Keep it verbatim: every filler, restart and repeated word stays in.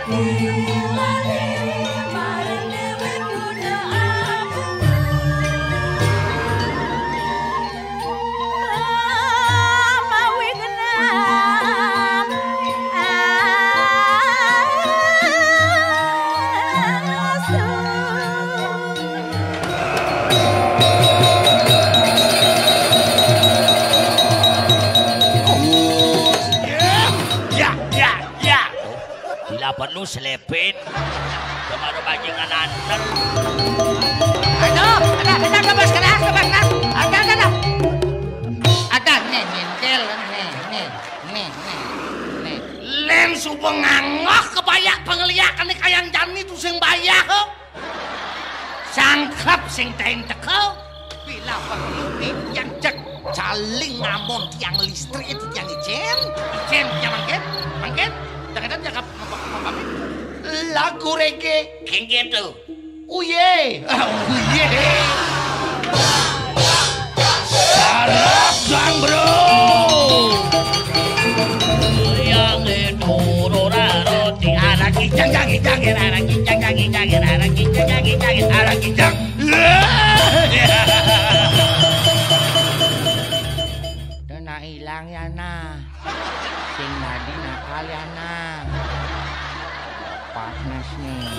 Ya, ya, ya. Bila perlu selepin. Kemarin bajingan anten. Aduh, ada, ada, ada, bos keras, bos keras. Ada, ada, ada. Ada, nih, mintil, nih, nih, nih, nih, nih. Lén suba ngangoh kebayak pengeliak nih kayang jani tuh sing bayah, kok. Sangkep sing tain teka. Bila perlu nih yang cek jaling ngamon tiang listrik itu tiang ijen. Ijen, ya mangkin, mangkin. Jangan jaga apa, apa, apa. Lagu reggae. Kengke tuh. Uye. Ah, uye. Sarap, Jang, bro. Yang itu rora roti, anak kijang, jang, kijang, anak kijang, jang, kijang, anak kijang, jang, kijang, anak kijang. Dana ilang ya, nah. Sing dadi nakal ya, nah. Panas nih.